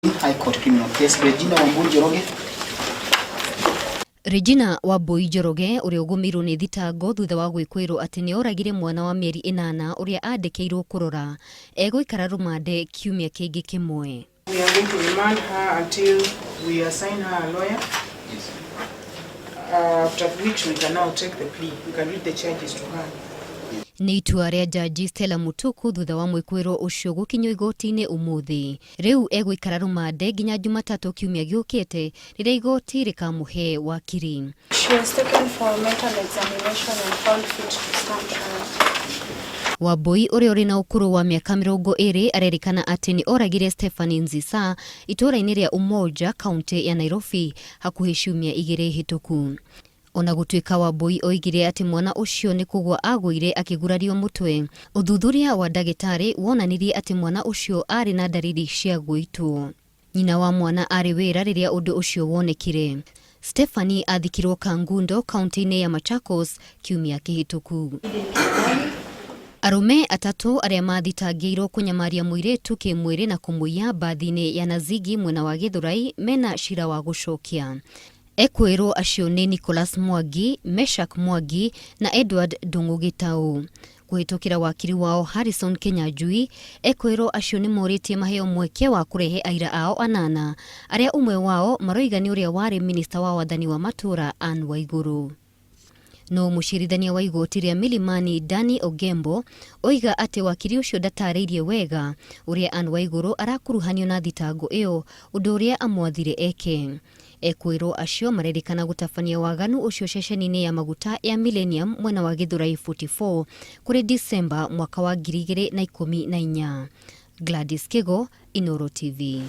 High Court criminal case Regina Wambui Njoroge. Regina Wambui Njoroge ũrĩa ũgũmĩirwo nĩ thitango thutha wa gwĩkũĩrwo atĩ nĩ oragire mwana wa mĩeri ĩnana ũrĩa andĩkĩirwo kũrora, egũikara rũmande kiumia kĩngĩ kĩmwe. We are going to remand her until we assign her a lawyer. After which we can now take the plea. We can read the charges to her. Nĩ itua rĩa Jaji Stella Mutuku thutha wa mwĩkũĩrwo ũcio gũkinyio igoti-inĩ ũmũthĩ. Rĩu egũikara rũmande nginya Jumatatũ kiumia gĩũkĩte rĩrĩa igoti rĩkamũhe wakiri. She was taken for mental examination and found fit to stand trial. Wambui ũrĩa ũrĩ na ũkũrũ wa mĩaka 20 arerĩkana atĩ nĩ oragire Stephanie Nzisa itũũra-inĩ rĩa Umoja kaũntĩ ya Nairobi hakuhĩ ciumia igĩrĩ hĩtũku. Ona gũtuĩka Wambui oigire atĩ mwana ũcio nĩ kũgwa agũire akĩgurario mũtwe, ũthuthuria wa ndagĩtarĩ wonanirie atĩ mwana ũcio aarĩ na ndariri cia gwĩitwo. Nyina wa mwana aarĩ wĩra rĩrĩa ũndũ ũcio wonekire. Stephanie athikirwo Kangundo kaũntĩ-inĩ ya Machakos kiumia kĩhĩtũku. Arũme atatũ arĩa mathitangĩirwo kũnyamaria mũirĩtu kĩmwĩrĩ na kũmũiya mbathi-inĩ ya Nazigi mwena wa Gĩthũrai mena cira wa gũcokia. Ekwĩrwo acio nĩ Nicholas Mwangi, Meshack Mwangi na Edward Ndung'u Gĩtaũ. Kũhĩtũkĩra wakiri wao Harrison Kĩnyanjui, ekwĩrwo acio nĩ morĩtie maheo mweke wa kũrehe aira ao anana, arĩa ũmwe wao maroiga nĩ ũrĩa warĩ minista wa wathani wa matũũra Anne Waigũrũ. No mũcirithania wa igoti rĩa Milimani Danny Ogembo oiga atĩ wakiri ũcio ndatarĩirie wega ũrĩa Anne Waigũrũ arakuruhanio na thitango ĩyo, ũndũ ũrĩa amwathire eke. Ekwĩrwo acio marerĩkana gũtabania waganu ũcio ceceni-inĩ ya maguta ya Millennium mwena wa Gĩthũrai 44 kũrĩ December mwaka wa 2014. Gladys Kĩgo, Inooro TV.